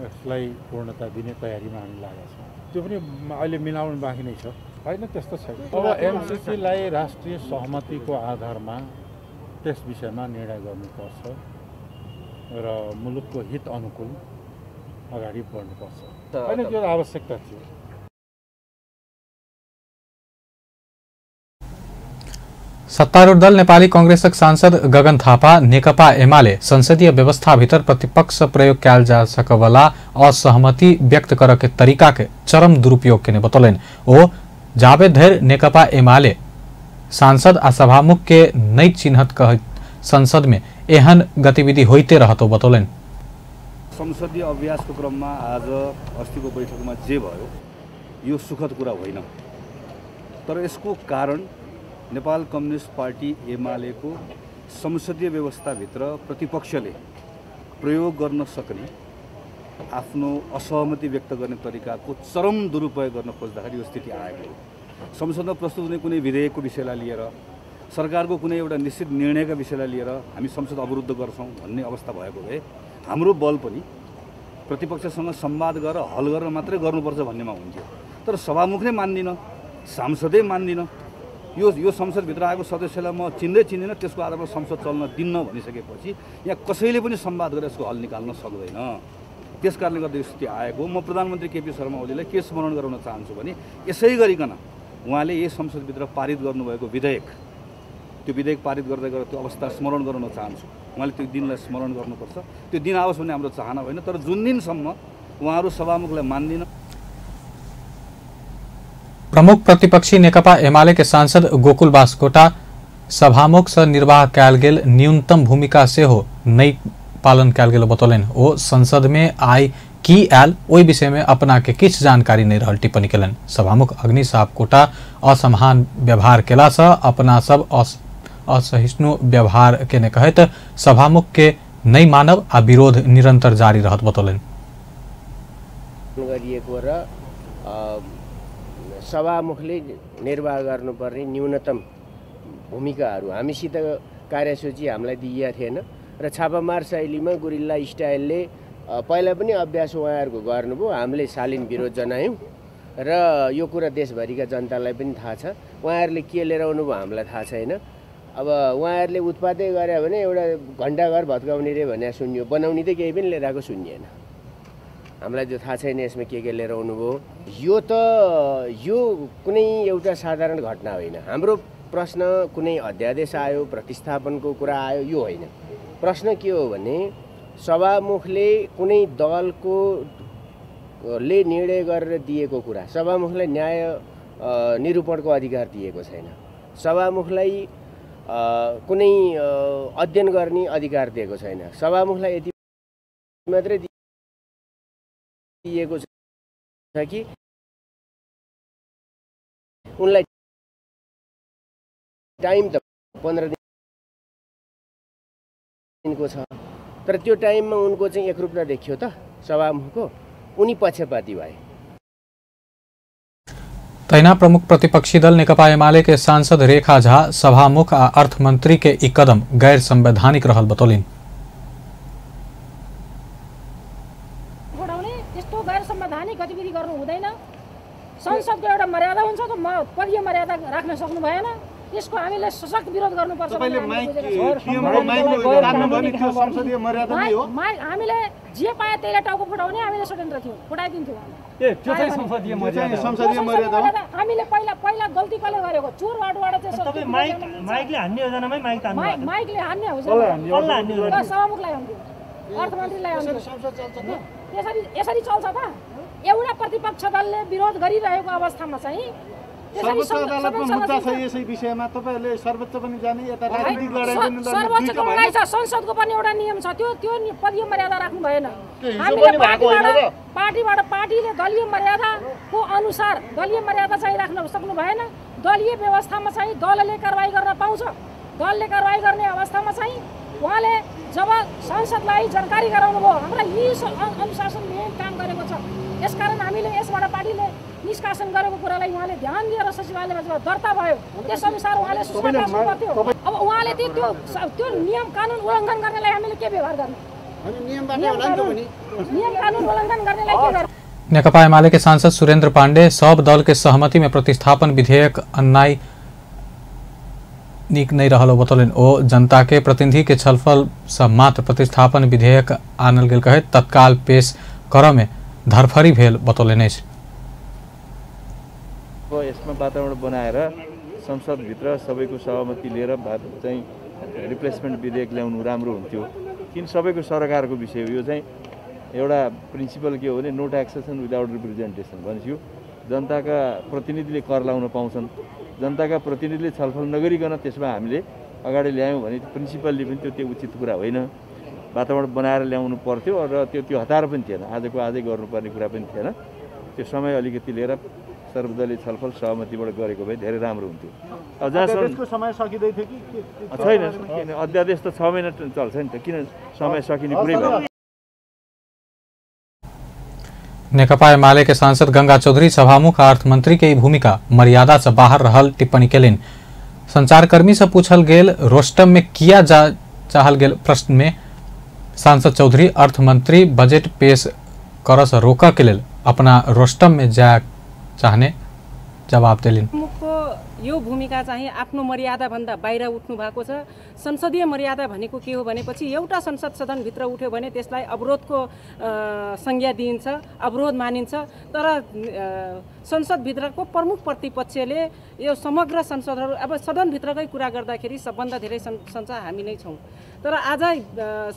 यसलाई पूर्णता दिने तयारीमा हामी लागेका छौँ। त्यो पनि अहिले मिलाउनु बाँकी नै छ, होइन त्यस्तो छैन। अब एमसिसीलाई राष्ट्रिय सहमतिको आधारमा त्यस विषयमा निर्णय गर्नुपर्छ र मुलुकको हित अनुकूल अगाडि बढ्नुपर्छ, होइन त्यो आवश्यकता थियो। सत्तारूढ़ दल नेपाली कांग्रेसक सांसद गगन थापा नेकपा एमाले संसदीय व्यवस्था भीतर प्रतिपक्ष प्रयोग कयल जा सकवला असहमति व्यक्त कर के तरीका के चरम दुरुपयोग केने बतौलनि। ओ जाबे धरि नेकपा एमाले सांसद आ सभामुख के नहि चिन्हत कहैत संसद में एहन गतिविधि होइते रहत बतौलनि। संसदीय अभ्यासको क्रममा आज अस्तिको बैठकमा जे भयो यो सुखद कुरा होइन, तर यसको कारण नेपाल कम्युनिस्ट पार्टी एमालेको संसदीय व्यवस्थाभित्र प्रतिपक्षले प्रयोग गर्न सक्ने आफ्नो असहमति व्यक्त गर्ने तरिकाको चरम दुरुपयोग गर्न खोज्दाखेरि यो स्थिति आएको हो। संसदमा प्रस्तुत हुने कुनै विधेयकको विषयलाई लिएर, सरकारको कुनै एउटा निश्चित निर्णयका विषयलाई लिएर हामी संसद अवरुद्ध गर्छौँ भन्ने अवस्था भएको भए हाम्रो बल पनि प्रतिपक्षसँग संवाद गरेर हल गरेर मात्रै गर्नुपर्छ भन्नेमा हुन्थ्यो। तर सभामुख नै मान्दिनँ, सांसदै मान्दिनँ, यो संसदभित्र आएको सदस्यलाई म चिन्दै चिन्दिनँ, त्यसको आधारमा संसद चल्न दिन्न भनिसकेपछि यहाँ कसैले पनि संवाद गरेर यसको हल निकाल्न सक्दैन। त्यस कारणले गर्दा यो स्थिति आएको। म प्रधानमन्त्री केपी शर्मा ओलीलाई के स्मरण गराउन चाहन्छु भने यसै गरिकन उहाँले यस संसदभित्र पारित गर्नुभएको विधेयक, त्यो विधेयक पारित गर्दै गर्दा त्यो अवस्था स्मरण गराउन चाहन्छु। उहाँले त्यो दिनलाई स्मरण गर्नुपर्छ। त्यो दिन आओस् भन्ने हाम्रो चाहना होइन, तर जुन दिनसम्म उहाँहरू सभामुखलाई मान्दिन। प्रमुख प्रतिपक्षी नेकपा एमाले के सांसद गोकुल बास्कोटा सभामुख से निर्वाह कयल गेल न्यूनतम भूमिका सेहो नहि पालन कयल गेल बतौलनि। ओ संसद में आइ की आयल ओहि विषय में अपना के किछु जानकारी नहीं रहल टिप्पणी केलनि। सभामुख अग्नि सापकोटा असमान व्यवहार केला से अपना सब असहिष्णु व्यवहार केने कहैत सभामुख के नहि मानब आ विरोध निरंतर जारी रहत बतौलनि। गरिएको र सभामुखले निर्वाह गर्नुपर्ने न्यूनतम भूमिकाहरू हामीसित कार्यसूची हामीलाई दिइएको थिएन र छापामार शैलीमा गुरिल्ला स्टाइलले पहिला पनि अभ्यास उहाँहरूको गर्नुभयो। हामीले शालीन विरोध जनायौँ र यो कुरा देशभरिका जनतालाई पनि थाहा छ। उहाँहरूले के लिएर आउनुभयो हामीलाई थाहा छैन। अब उहाँहरूले उत्पादै गरे भने एउटा घन्टाघर भत्काउने रे भन्ने सुनियो, बनाउने त केही पनि लिएर आएको सुनिएन। हामीलाई त्यो थाहा छैन यसमा के के लिएर आउनुभयो। यो त यो कुनै एउटा साधारण घटना होइन। हाम्रो प्रश्न कुनै अध्यादेश आयो, प्रतिस्थापनको कुरा आयो, यो होइन। प्रश्न के हो भने सभामुखले कुनै दलको ले निर्णय गरेर दिएको कुरा सभामुखलाई न्याय निरूपणको अधिकार दिएको छैन। सभामुखलाई कुनै अध्ययन गर्ने अधिकार दिएको छैन। सभामुखलाई यति मात्रै दिएको छ कि उनलाई टाइम त 15 दिनको छ, तर त्यो टाइममा उनको चाहिँ एकरूपता देखियो त सभामुखको, उनी पक्षपाती भए। तहिना प्रमुख प्रतिपक्षी दल नेकपा एमाले के सांसद रेखा झा सभामुख आ अर्थमंत्री के ई कदम गैर संवैधानिक रहल बतौलनि। त्यस्तो गैर संवैधानिक गतिविधि गर्नु हुँदैन। संसदको एउटा मर्यादा हुन्छ, त पदीय मर्यादा राख्न सक्नु भएन। यसको हामीले सशक्त विरोध गर्नुपर्छ। हामीले जे पाए त्यसलाई टाउको फुटाउने हामीले षड्यन्त्र थियो, फुटाइदिन्थ्यौँ। हामीले पहिला पहिला गल्ती कसले गरेको? चोर बाटोबाट चाहिँ माइकले हान्ने योजनामै माइकले हान्ने हो, सभामुखलाई हान्थ्यो, अर्थमन्त्रीलाई हान्थ्यो। यसरी यसरी चल्छ त? एउटा प्रतिपक्ष दलले विरोध गरिरहेको अवस्थामा चाहिँ सर्वोच्च अदालतमा मुद्दा छ यसै विषयमा, तपाईहरुले सर्वोच्च पनि जाने, यता राजनीतिक लडाई पनि लड्ने, सर्वोच्चको लडाई छ, संसदको पनि एउटा नियम छ, त्यो त्यो पदीय मर्यादा राख्नु भएन। हामीले पार्टीबाट पार्टीले दलीय मर्यादाको अनुसार दलीय मर्यादा चाहिँ राख्न सक्नु भएन। दलीय व्यवस्थामा चाहिँ दलले कारवाही गर्न पाउँछ। दलले कारवाही गर्ने अवस्थामा चाहिँ उहाँले जब संसदलाई जानकारी गराउनु भयो, हाम्रा यी अनुशासन नियम काम गरेको छ, यसकारण हामीले यसबाट पार्टीले निष्कासन गरेको कुरालाई उहाँले ध्यान दिएर सचिवालयमा जब दर्ता भयो त्यसअनुसार उहाँले सूचना राख्नु पर्थ्यो। अब उहाँले त्यो त्यो नियम कानुन उल्लङ्घन गर्नेलाई हामीले के व्यवहार गर्ने? नियम कानुन उल्लङ्घन गर्नेलाई के गर्ने? नेकपा एमाले के सांसद सुरेंद्र पांडे सब दल के सहमति में प्रतिस्थापन विधेयक अन्याय नीक नहीं रहल बतौलनि। ओ जनता के प्रतिनिधि के छलफल से मात्र प्रतिस्थापन विधेयक आनल गेल कहैत तत्काल पेश करऽ में धरफरी भेल बतौलनि अछि। अब यसमा वातावरण बनाएर संसदभित्र सबैको सहमति लिएर चाहिँ रिप्लेसमेन्ट विधेयक ल्याउनु राम्रो हुन्थ्यो, किन सबैको सरकारको विषय हो यो। चाहिँ एउटा प्रिन्सिपल के हो भने नो ट्याक्सेसन विदाउट रिप्रेजेन्टेसन भनेपछि जनताका प्रतिनिधिले कर लाउन पाउँछन्, जनताका प्रतिनिधिले छलफल नगरिकन त्यसमा हामीले अगाडि ल्यायौँ भने प्रिन्सिपलले पनि त्यो उचित कुरा होइन। वातावरण बनाएर ल्याउनु पर्थ्यो र त्यो त्यो हतार पनि थिएन, आजको आजै गर्नुपर्ने कुरा पनि थिएन। त्यो समय अलिकति लिएर सर्वदलीय छलफल सहमतिबाट गरेको भए धेरै राम्रो हुन्थ्यो। अब जहाँसम्म समय सकिँदै थियो कि छैन, किन अध्यादेश त 6 महिना चल्छ नि त, किन समय सकिने कुरै भएन। नेकपा एमाले के सांसद गंगा चौधरी सभामुख अर्थमंत्री के भूमिका मर्यादा से बाहर रहल टिप्पणी केलनि। संचारकर्मी से पूछल गेल रोस्टम में किया जा चाहल गेल प्रश्न में सांसद चौधरी अर्थमंत्री बजट पेश कर से रोकऽ के लेल अपना रोस्टम में जाय चाहने जवाब देलनि। यो भूमिका चाहिँ आफ्नो मर्यादाभन्दा बाहिर उठ्नु भएको छ। संसदीय मर्यादा भनेको के हो भनेपछि एउटा संसद सदनभित्र उठ्यो भने त्यसलाई अवरोधको संज्ञा दिइन्छ, अवरोध मानिन्छ। तर संसदभित्रको प्रमुख प्रतिपक्षले यो समग्र संसदहरू, अब सदनभित्रकै कुरा गर्दाखेरि सबभन्दा धेरै संसद हामी नै छौँ, तर आज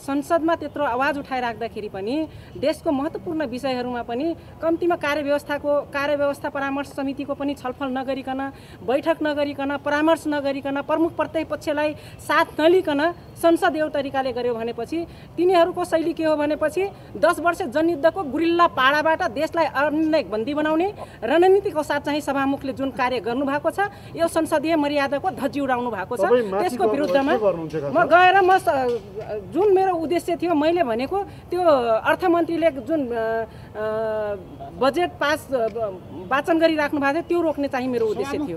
संसदमा त्यत्रो आवाज उठाइराख्दाखेरि पनि देशको महत्त्वपूर्ण विषयहरूमा पनि कम्तीमा कार्यव्यवस्था परामर्श समितिको पनि छलफल नगरिकन, बैठक नगरिकन, परामर्श नगरिकन, प्रमुख प्रतिपक्षलाई साथ नलिकन संसद एउटा तरिकाले गर्यो भनेपछि तिनीहरूको शैली के हो भनेपछि 10 वर्ष जनयुद्धको गुरिल्ला पाडाबाट देशलाई अनिर्णायक बन्दी बनाउने रणनीतिको साथ चाहिँ सभामुखले जुन कार्य गर्नुभएको छ यो संसदीय मर्यादाको धज्जी उडाउनु भएको छ। त्यसको विरुद्धमा म गएर म जुन मेरो उद्देश्य थियो, मैले भनेको त्यो अर्थमन्त्रीले जुन बजेट पास वाचन गरिराख्नु भएको थियो त्यो रोक्ने चाहिँ मेरो उद्देश्य थियो।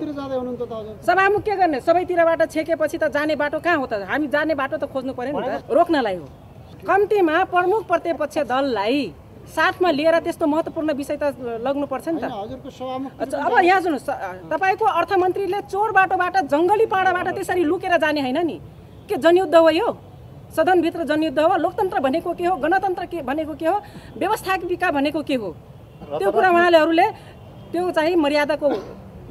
सभामुख के गर्ने, सबैतिरबाट छेकेपछि त जाने बाटो कहाँ हो त? हामी जाने बाटो त खोज्नु पर्यो नि त, रोक्नलाई हो। कम्तीमा प्रमुख प्रतिपक्ष दललाई साथमा लिएर त्यस्तो महत्त्वपूर्ण विषय त लग्नुपर्छ नि त। अब यहाँ सुन्नुहोस्, तपाईँको अर्थमन्त्रीले चोर बाटोबाट, जङ्गली पाडाबाट त्यसरी लुकेर जाने होइन नि। के जनयुद्ध हो यो? सदनभित्र जनयुद्ध हो? लोकतन्त्र भनेको के हो? गणतन्त्र के भनेको के हो? व्यवस्थापिका भनेको के हो? त्यो कुरा उहाँहरूले त्यो चाहिँ मर्यादाको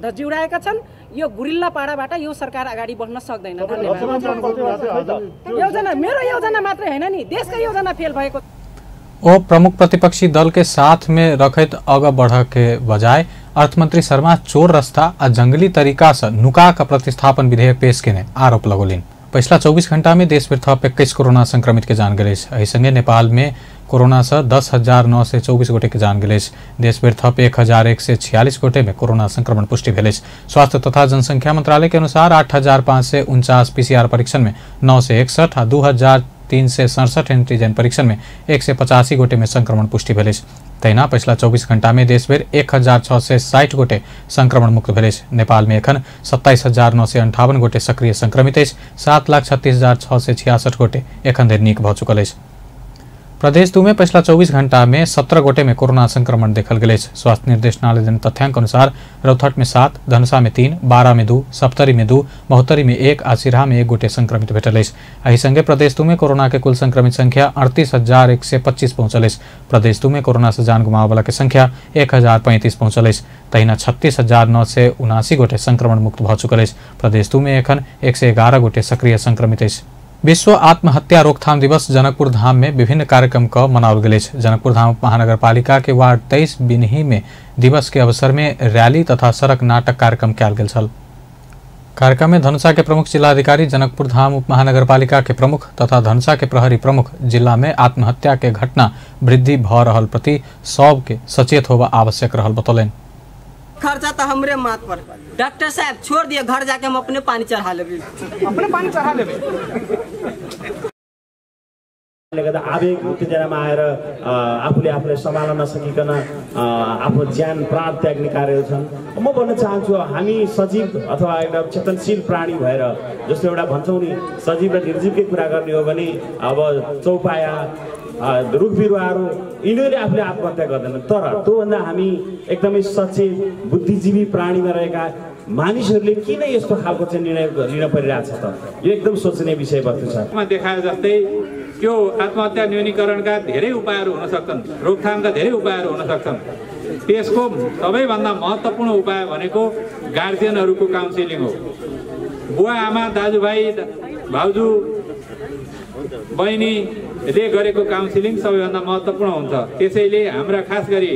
धज्जी उडाएका छन्। यो गुरिल्ला पाडाबाट यो सरकार अगाडि बढ्न सक्दैन। योजना मेरो योजना मात्रै होइन नि, देशको योजना फेल भएको। ओ प्रमुख प्रतिपक्षी दल के साथ में रखैत आगा बढ़ के बजाय अर्थमंत्री शर्मा चोर रास्ता आ जंगली तरीका से नुका का प्रतिस्थापन विधेयक पेश केने आरोप लगौलनि। पिछला 24 घंटा में देशभर थप 21 कोरोना संक्रमित के जान गेल अछि। एहि संगे नेपाल में कोरोना से 10,924 गोटे के जान गेल अछि। देशभर थप 1,146 गोटे में कोरोना संक्रमण पुष्टि भेल अछि। स्वास्थ्य तथा जनसंख्या मंत्रालय के अनुसार 8,549 पीसीआर परीक्षण में 961 आ 2,367 एंटीजन परीक्षण में 185 गोटे में संक्रमण पुष्टि भेल अछि। तहिना पिछला 24 घंटा में देशभर 1,660 गोटे संक्रमण मुक्त भेल अछि। नेपाल में एखन 27,958 गोटे सक्रिय संक्रमित अछि। 7,36,666 गोटे एखन धरि नीक भऽ चुकल अछि। प्रदेश 2 में पिछला 24 घंटा में 17 गोटे में कोरोना संक्रमण देखल गेल अछि। स्वास्थ्य निर्देशनालय देने तथ्यांक अनुसार रौतहट में 7, धनुषा में 3, बारा में 2, सप्तरी में 2, महोत्तरी में 1 आ सिरहा में 1 गोटे संक्रमित भेटल अछि। एहि संगे प्रदेश 2 में कोरोना के कुल संक्रमित संख्या 38,125 पहुंचल अछि। प्रदेश 2 में कोरोना से जान गुमाबय के संख्या 1,035 पहुंचल अछि। तहिना 36,979 गोटे संक्रमण मुक्त भऽ चुकल अछि। प्रदेश 2 में एखन 111 गोटे सक्रिय संक्रमित अछि। विश्व आत्महत्या रोकथाम दिवस जनकपुर धाम में विभिन्न कार्यक्रम क मनाओल गेल अछि। जनकपुर धाम महानगरपालिका के वार्ड 23 बिनही में दिवस के अवसर में रैली तथा सड़क नाटक कार्यक्रम कयल गेल छल। कार्यक्रम में धनुषा के प्रमुख जिलाधिकारी, जनकपुर धाम उप महानगरपालिका के प्रमुख तथा धनुषा के प्रहरी प्रमुख जिला में आत्महत्या के घटना वृद्धि भ रहल प्रति सब के सचेत होबा आवश्यक रहल बतौलनि। खर्चा तो हमरे माथ पर। डॉक्टर साहब छोड़ दिए, घर जाके हम अपने पानी चढ़ा लेबे, अपने पानी चढ़ा लेबे। गर्दा आवेग उत्तेजनामा आएर आफूले आफूलाई सम्हाल्न नसकिकन आफ्नो ज्यान प्राण त्याग्ने कार्यहरू छन्। म भन्न चाहन्छु हामी सजीव अथवा एउटा चेतनशील प्राणी भएर जस्तो एउटा भन्छौँ नि सजीव र निर्जीवकै कुरा गर्ने हो भने अब चौपाया रुख बिरुवाहरू यिनीहरूले आफूले आत्महत्या गर्दैनन्, तर त्योभन्दा हामी एकदमै सचेत बुद्धिजीवी प्राणीमा रहेका मानिसहरूले किन यस्तो खालको चाहिँ निर्णय लिन परिरहेछ त, यो एकदम सोच्ने विषयवस्तु छ। देखाए जस्तै यो आत्महत्या न्यूनीकरणका धेरै उपायहरू हुन सक्छन्, रोकथामका धेरै उपायहरू हुन सक्छन्। त्यसको सबैभन्दा महत्त्वपूर्ण उपाय भनेको गार्जियनहरूको काउन्सिलिङ हो। बुवा आमा दाजुभाइ भाउजू बहिनीले गरेको काउन्सिलिङ सबैभन्दा महत्त्वपूर्ण हुन्छ। त्यसैले हाम्रा खास गरी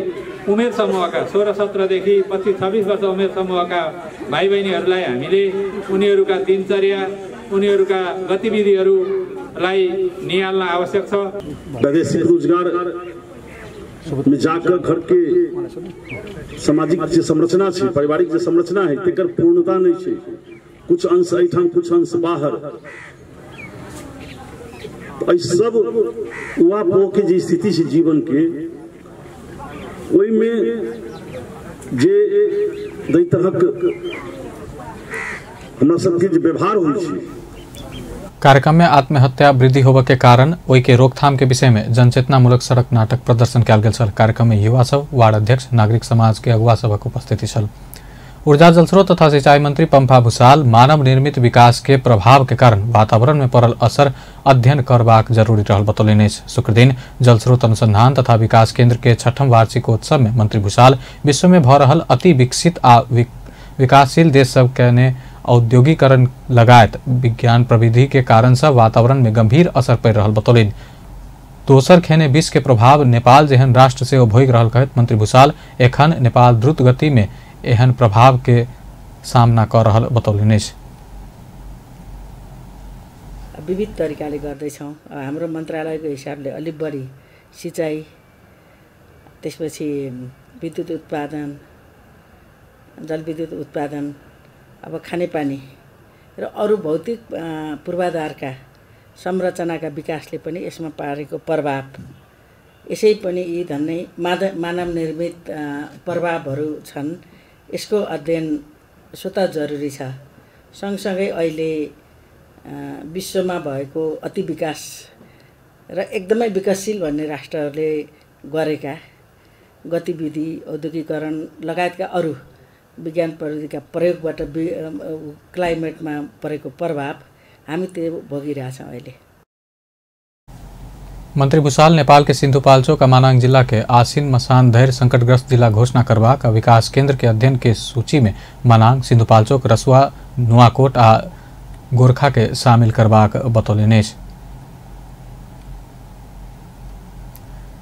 उमेर समूहका 16-17 देखि 25-26 वर्ष उमेर समूहका भाइ बहिनीहरूलाई हामीले उनीहरूका दिनचर्या उनीहरूका गतिविधिहरूलाई निहाल्न आवश्यक छ। वैदेशिक रोजगार में जाकर घर के सामाजिक जे संरचना है, पारिवारिक जे संरचना है तेकर पूर्णता नहीं है, कुछ अंश एठाम कुछ अंश बाहर, तो सब उहापोह के जे स्थिति है जीवन के ओहिमे जे दई तरहक हमरा सबके जे व्यवहार होइ छै। कार्यक्रम में आत्महत्या वृद्धि होबे के कारण ओहि के रोकथाम के विषय में जनचेतनामूलक सड़क नाटक प्रदर्शन कयल गेल छल। कार्यक्रम में युवा सब, वार्ड अध्यक्ष, नागरिक समाज के अगुवा सबक उपस्थिति छल। ऊर्जा जलस्रोत तथा सिंचाई मंत्री पंपा भूषाल मानव निर्मित विकास के प्रभाव के कारण वातावरण में पड़ल असर अध्ययन करबाक जरूरी रहल बतौलनि अछि। शुक्रदिन जलस्रोत अनुसंधान तथा विकास केंद्र के छठम वार्षिकोत्सव में मंत्री भूषाल विश्व में भ रहल अति विकसित आ विकासशील देश सब के औद्योगिकरण लगायत विज्ञान प्रविधि के कारण से वातावरण में गंभीर असर पड़ रहल बतौलनि। दोसर खेने विष के प्रभाव नेपाल जेहन राष्ट्र से भोगि रहल कहैत मंत्री भूषाल एखन नेपाल द्रुत गति में एहन प्रभाव के सामना कर रहल बतौलनि अछि। विविध तरिकाले गर्दैछौँ। हाम्रो मन्त्रालयको हिसाबले अलिक बढी सिँचाइ, त्यसपछि विद्युत उत्पादन, जलविद्युत उत्पादन, अब खानेपानी र अरू भौतिक पूर्वाधारका संरचनाका विकासले पनि यसमा पारेको प्रभाव, यसै पनि यी धन्नै मानव निर्मित प्रभावहरू छन्, यसको अध्ययन स्वतः जरुरी छ। सँगसँगै अहिले विश्वमा भएको अति विकास र एकदमै विकासशील भन्ने राष्ट्रहरूले गरेका गतिविधि, औद्योगिकरण लगायतका अरू विज्ञान प्रविधिका प्रयोगबाट क्लाइमेटमा परेको प्रभाव हामी त्यो भोगिरहेछौँ अहिले। मंत्री भूषाल नेपाल के सिंधुपाल्चोक आ मनाङ जिला के आसिन मसान धैर्य संकटग्रस्त जिला घोषणा करबाक आ विकास केंद्र के अध्ययन के सूची में मनाङ, सिंधुपाल्चोक, रसुआ, नुआकोट आ गोरखा के शामिल करबाक बतौलनि अछि।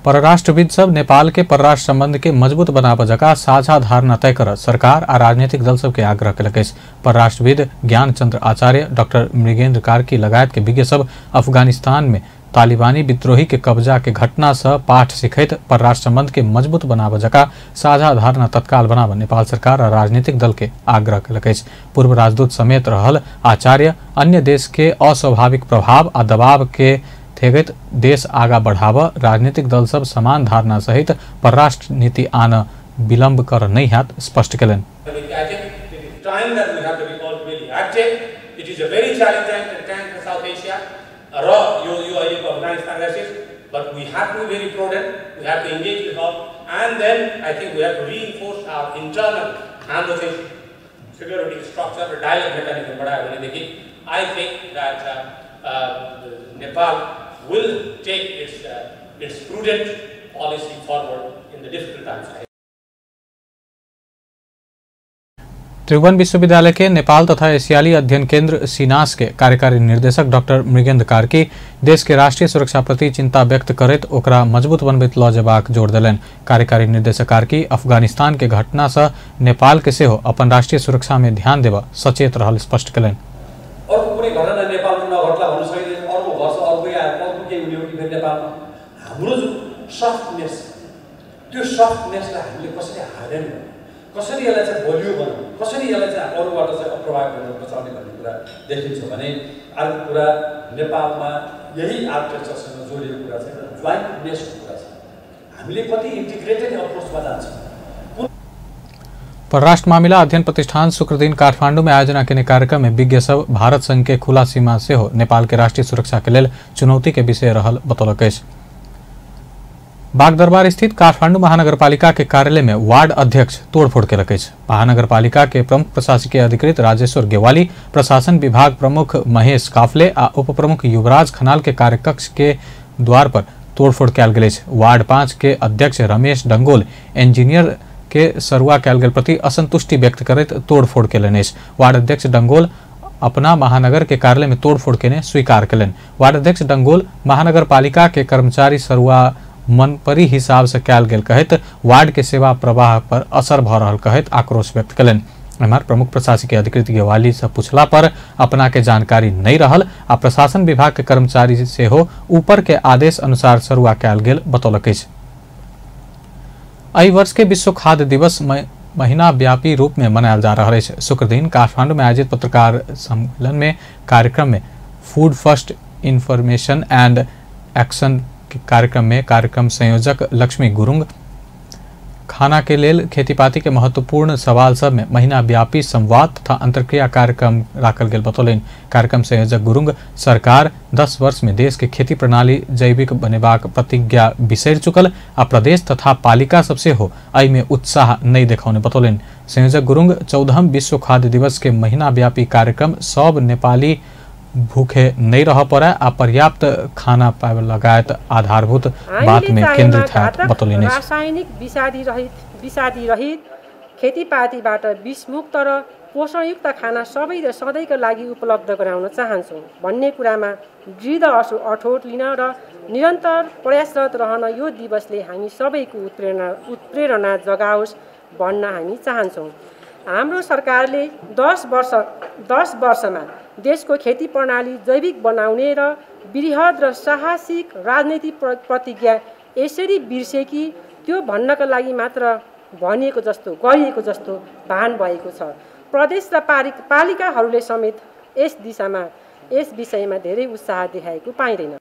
परराष्ट्रविद सब नेपाल के परराष्ट्र संबंध के मजबूत बनाब जका साझा धारणा तय कर सरकार आ राजनीतिक दल सबके आग्रह केलक अछि। परराष्ट्रविद ज्ञानचंद्र आचार्य, डॉक्टर मृगेंद्र कार्की लगायत के विज्ञ सब अफगानिस्तान में तालिबानी विद्रोही के कब्जा के घटना से पाठ सिखैत परराष्ट्र संबंध के मजबूत बनाब जका साझा धारणा तत्काल बनाब नेपाल सरकार आ राजनीतिक दल के आग्रह केलक अछि। पूर्व राजदूत समेत रहल आचार्य अन्य देश के अस्वाभाविक प्रभाव आ दबाव के थेगैत देश आगा बढ़ाव राजनीतिक दल सब समान धारणा सहित परराष्ट्र नीति आन विलंब कर नहीं हैत स्पष्ट केलनि। र यो यो अहिलेको Afghanistan crisis, but we have to be very prudent, we have to engage with all, and then I think we have to reinforce our internal हाम्रो चाहिँ सिक्युरिटी स्ट्रक्चर र डायलग मेकानिजम बढायो भनेदेखि I think that Nepal will take its prudent policy forward in the difficult times. त्रिभुवन विश्वविद्यालय के नेपाल तथा एशियाली अध्ययन केंद्र सीनास के कार्यकारी निर्देशक डॉक्टर मृगेंद्र कार्की देश के राष्ट्रीय सुरक्षा प्रति चिंता व्यक्त करैत ओकरा मजबूत बनबैत लऽ जेबाक जोर देलनि। कार्यकारी निर्देशक कार्की अफगानिस्तान के घटना से नेपाल के सेहो अपन राष्ट्रीय सुरक्षा में ध्यान देबऽ सचेत रहल स्पष्ट कयलनि। अर्को कुनै घटना नेपालमा नघट्ला भन्न सकिँदैन, अर्को घर्छ, अर्कै आयो, अर्को केही हुने हो कि फेरि नेपालमा हाम्रो जुन सफ्टनेस, त्यो सफ्टनेसलाई हामीले कसरी हार्डन गर्ने, कसरी यसलाई चाहिँ बलियो बनाउने, कसरी यसलाई चाहिँ अरूबाट चाहिँ प्रभाव गरेर बचाउने भन्ने कुरा देखिन्छ भने अर्को कुरा नेपालमा यही आर्किटेक्चरसँग जोडिएको कुरा चाहिँ जोइन्टनेसको कुरा छ। हामीले कति इन्टिग्रेटेड अप्रोचमा जान्छौँ। परराष्ट्र मामिला अध्ययन प्रतिष्ठान शुक्रदिन काठमांडू में आयोजना केने कार्यक्रम में विज्ञ सब भारत संघ के खुला सीमा सेहो नेपाल के राष्ट्रीय सुरक्षा के लेल चुनौती के विषय रहल बतौलक अछि। बागदरबार स्थित काठमांडू महानगरपालिका के कार्यालय में वार्ड अध्यक्ष तोड़फोड़ केलक अछि। महानगरपालिका के प्रमुख प्रशासकीय अधिकृत राजेश्वर गेवाली, प्रशासन विभाग प्रमुख महेश काफले आ उप प्रमुख युवराज खनाल के कार्यकक्ष के द्वार पर तोड़फोड़ कयल गेल अछि। वार्ड 5 के अध्यक्ष रमेश डंगोल इंजीनियर के सरुआ कयल गेल प्रति असंतुष्टि व्यक्त करैत तोड़फोड़ केलनि अछि। वार्ड अध्यक्ष डंगोल अपना महानगर के कार्यालय में तोड़फोड़ केने स्वीकार केलनि। वार्ड अध्यक्ष डंगोल महानगरपालिका के कर्मचारी सरुआ मनपरी हिसाब से कयल गेल कहैत वार्ड के सेवा प्रवाह पर असर भऽ रहल कहैत आक्रोश व्यक्त केलनि। एम्हर प्रमुख प्रशासकीय अधिकृत गेवाली से पूछला पर अपना के जानकारी नहीं रहल आ प्रशासन विभाग के कर्मचारी सेहो ऊपर के आदेश अनुसार सरुआ कयल गेल बतौलक अछि। एहि वर्ष के विश्व खाद्य दिवस महीना व्यापी रूप में मनायल जा रहल अछि। शुक्रदिन काठमांडू में आयोजित पत्रकार सम्मेलन में कार्यक्रम में food first information and action के कार्यक्रम में कार्यक्रम संयोजक लक्ष्मी गुरुंग खाना के लेल खेतीपाती के महत्वपूर्ण सवाल सब में महीना व्यापी संवाद तथा अंतर्क्रिया कार्यक्रम राखल गेल बतौलनि। कार्यक्रम संयोजक गुरुंग सरकार 10 वर्ष में देश के खेती प्रणाली जैविक बनेबाक प्रतिज्ञा बिसरि चुकल आ प्रदेश तथा पालिका सब सेहो एहि में उत्साह नहीं देखौने बतौलनि। संयोजक गुरुंग 14वां विश्व खाद्य दिवस के महीना व्यापी कार्यक्रम सब नेपाली भूखे नहीं रह पड़े आ पर्याप्त खाना पावे लगायत आधारभूत बात में केंद्रित है बतौलनि। रासायनिक विषादी रहित खेतीपातीबाट विषमुक्त र पोषणयुक्त खाना सबै र सधैँका लागि उपलब्ध गराउन चाहन्छौँ भन्ने कुरामा दृढ अठोट लिन र निरन्तर प्रयासरत रहन यो दिवसले हामी सबैको उत्प्रेरणा जगाओस् भन्न हामी चाहन्छौँ। हाम्रो सरकारले 10 वर्षमा देशको खेती प्रणाली जैविक बनाउने र बृहद र साहसिक राजनीतिक प्रतिज्ञा यसरी बिर्से कि त्यो भन्नका लागि मात्र भनिएको जस्तो गरिएको जस्तो भान भएको छ। प्रदेश र पालिकाहरूले समेत यस दिशामा यस विषयमा धेरै उत्साह देखाएको पाइँदैन।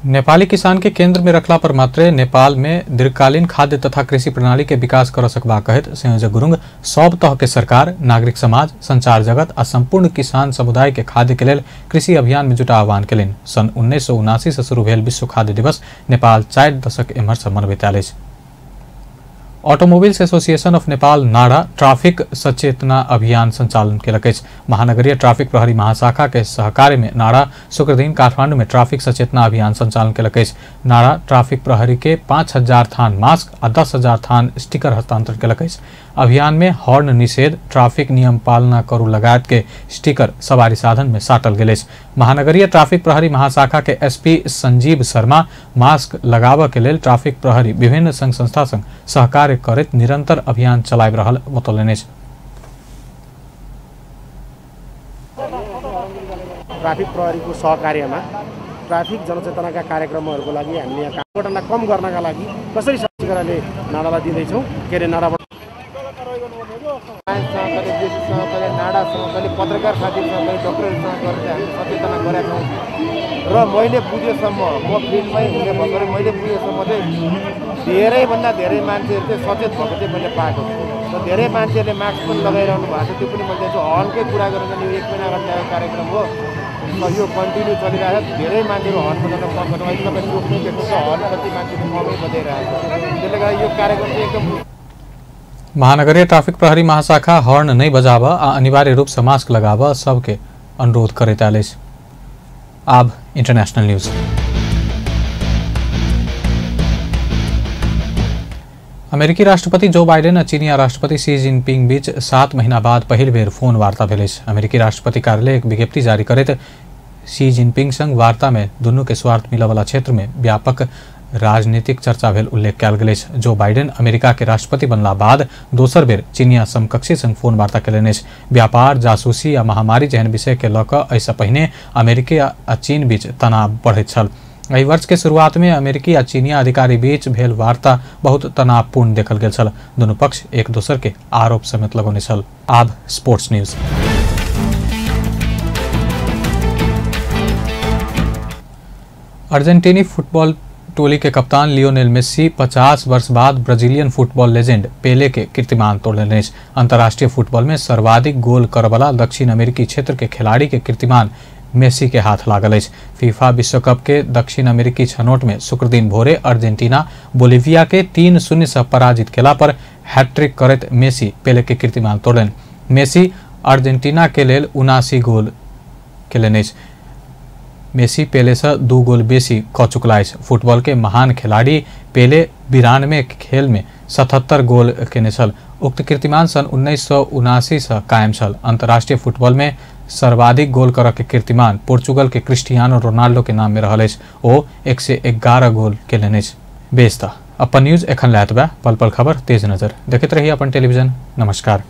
नेपाली किसान के केंद्र में रखला पर मात्रे नेपाल में दीर्घकालीन खाद्य तथा कृषि प्रणाली के विकास कर सकबा कहैत संयोजक गुरुंग सब तह के सरकार, नागरिक समाज, संचार जगत आ संपूर्ण किसान समुदाय के खाद्य के लेल कृषि अभियान में जुटा आह्वान केलनि। सन् 1979 से शुरू भेल विश्व खाद्य दिवस नेपाल 4 दशक एम्हर से मनबैत आयल अछि। Automobiles association of Nepal Nada traffic सचेतना अभियान संचालन केलक अछि। महानगरीय ट्रैफिक प्रहरी महाशाखा के सहकार्य में नाडा शुक्रदिन काठमांडू में ट्रैफिक सचेतना अभियान संचालन केलक अछि। नाडा ट्रैफिक प्रहरी के 5000 थान मास्क आ 10,000 थान स्टिकर हस्तांतरण केलक अछि। अभियान में हॉर्न निषेध, ट्रैफिक नियम पालना करू लगायत के स्टिकर सवारी साधन में साटल गेल अछि। महानगरीय ट्रैफिक प्रहरी महाशाखा के एसपी संजीव शर्मा मास्क लगाबऽ के लेल ट्रैफिक प्रहरी विभिन्न संघ संस्था संग सहकार्य करैत निरंतर अभियान चलाबि रहल बतौलनि अछि। ट्राफिक प्रहरीको सहकार्यमा ट्राफिक जनचेतनाका कार्यक्रमहरूको लागि हामीले यहाँ दुर्घटना कम गर्नका लागि कसरी सचेतनाले नाडालाई दिँदैछौँ, के अरे नाडाबाट साइन्ससँग, कहिले जेसीसँग, कहिले नाडासँग, कहिले पत्रकार साथीहरूसँग, कहिले डक्टरहरूसँग गरेर हामीले सचेतना गरेका छौँ। र मैले बुझेसम्म, म फिल्डमै हुने भएर मैले बुझेसम्म चाहिँ धेरैभन्दा धेरै मान्छेहरू चाहिँ सचेत भएको चाहिँ मैले पाएको छु। र धेरै मान्छेहरूले मास्क पनि लगाइरहनु भएको छ, त्यो पनि मैले देख्छु। हर्नकै कुरा गरेर यो 1 महिना अगाडि ल्याएको कार्यक्रम हो, यो कन्टिन्यू चलिरहेको छ। धेरै मान्छेहरू हर्न बजाउन कम गर्नु, अहिले तपाईँ चोकमै देख्नुहुन्छ हर्न कति मान्छेले कमै बजाइरहेको छ। त्यसले गर्दा यो कार्यक्रम चाहिँ एकदम महानगरीय ट्रैफिक प्रहरी महाशाखा हॉर्न नहीं बजाब आ अनिवार्य रूप से मास्क लगाब सबके अनुरोध करैत आयल अछि। आब इंटरनेशनल न्यूज। अमेरिकी राष्ट्रपति जो बाइडेन आ चीनिया राष्ट्रपति शी जिनपिंग बीच 7 महीना बाद पहिल बेर फोन वार्ता भेल अछि। अमेरिकी राष्ट्रपति कार्यालय एक विज्ञप्ति जारी करैत शी जिनपिंग संग वार्ता में दुनू के स्वार्थ मिलऽवला क्षेत्र में व्यापक राजनीतिक चर्चा भेल उल्लेख कयल गेल अछि। जो बाइडेन अमेरिका के राष्ट्रपति बनला बाद दोसर बेर चीनिया समकक्षी संग फोन वार्ता कयलनि अछि। व्यापार, जासूसी आ महामारी जेहन विषय के लऽ कऽ एहिसँ पहिने अमेरिकी आ चीन बीच तनाव बढ़ैत छल। एहि वर्ष के शुरुआत में अमेरिकी आ चीनिया अधिकारी बीच भेल वार्ता बहुत तनावपूर्ण देखल गेल छल। दुनू पक्ष एक दोसर के आरोप समेत लगौने छल। आब स्पोर्ट्स न्यूज। अर्जेंटीनी फुटबॉल टोली के कप्तान लियोनेल मेस्सी 50 वर्ष बाद ब्राजीलियन फुटबॉल लेजेंड पेले के कीर्तिमान तोड़लनि अछि। अंतर्राष्ट्रीय फुटबॉल में सर्वाधिक गोल करवला दक्षिण अमेरिकी क्षेत्र के खिलाड़ी के कीर्तिमान मेसी के हाथ लागल अछि। फीफा विश्व कप के दक्षिण अमेरिकी छनौट में शुक्रदिन भोरे अर्जेंटीना बोलिविया के 3-0 से पराजित केला पर हैट्रिक करैत मेसी पेले के कीर्तिमान तोड़लनि। मेसी अर्जेंटीना के लेल 79 गोल केलनि अछि। मेसी पेले से 2 गोल बेसी कऽ चुकला अछि। फुटबॉल के महान खिलाड़ी पेले 92 खेल में 77 गोल केने छल। उक्त कीर्तिमान सन 1979 से कायम छल। अंतर्राष्ट्रीय फुटबॉल में सर्वाधिक गोल करऽ के कीर्तिमान पोर्चुगल के क्रिस्टियानो रोनाल्डो के नाम में रहल अछि। ओ 111 गोल केलनि अछि। बेस तऽ अपन न्यूज एखन लए एतबे। पल पल खबर तेज नजर देखैत रही अपन टेलीविजन। नमस्कार।